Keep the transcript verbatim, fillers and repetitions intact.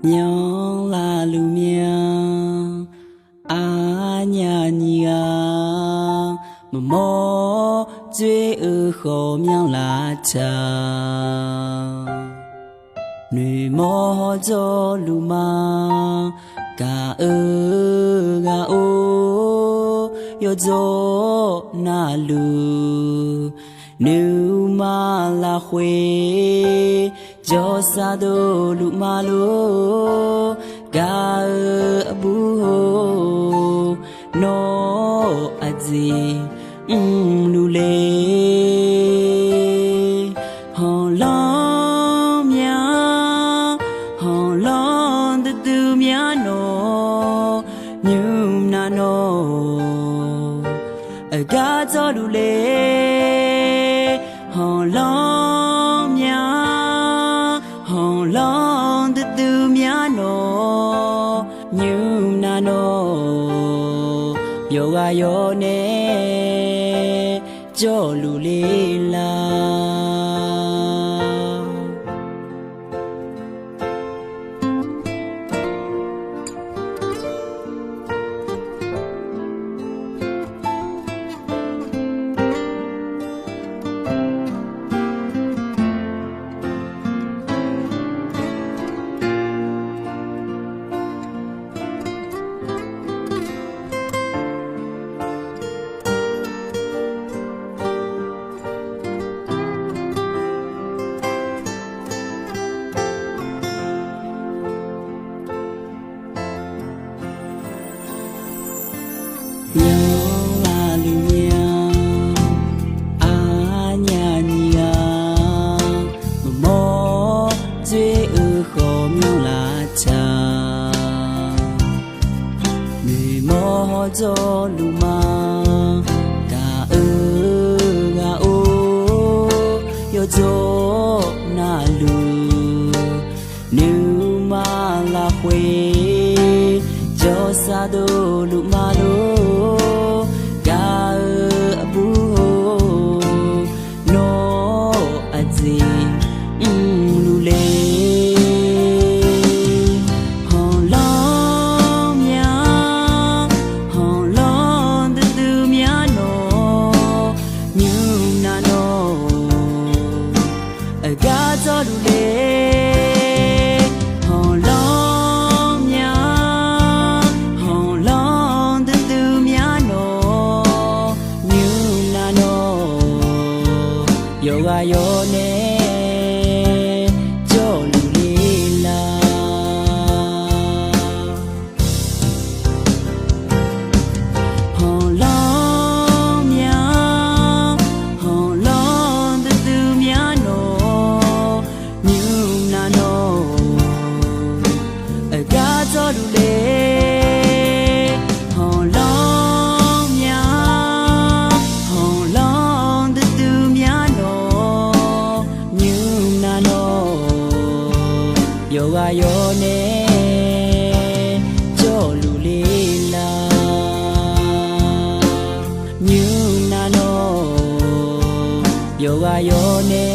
Myanrlaf luf myan, arnyaf nyiq ghaq, maqmawr dzoer-eu khawf myanrlaf taq. Noeqmawr hawr jawrluf ma, gaq-eu ghaq-or, yawdzawr navluf. Nuima lafkhoer jawrsar dovluf ma lor, gaq-eu aqbur-or, nawr-euq aqjeq mrluf le. Hanqlanr mya, hanqlanr duidui mya nawr, nymr nav nawr-or, aqgar dzawrluf le. Hanqlanr mya, hanqlanr duidui mya nawr, nymr nav nawr-or, yawqghaq yawqnae jawrluf le la. Myanrlaf luf myan, arnyaf nyiq ghaq, maqmawr dzoer-eu khawf myanrlaf taq. Noeqmawr hawr jawrluf ma, gaq-eu ghaq-or, yawdzawr navluf. Nuima lafkhoer jawrsar dovluf ma lor, gaq-eu aqbur-or, nawr-euq aqjeq mrluf le. Hanqlanr mya, hanqlanr duidui mya nawr, nymr nav nawr-or, aqgar dzawrluf le. Hanqlanr mya, hanqlanr duidui mya nawr, nymr nav nawr-or, yawqghaq yawqnae jawrluf le la. Hanqlanr mya, hanqlanr duidui mya nawr, nymr nav nawr-or, aqgar dzawrluf le. Hanqlanr mya, hanqlanr duidui mya nawr, nymr nav nawr-or, yawqghaq yawqnae jawrluf le la. Nymr nav nawr-or, yawqghaq yawqnae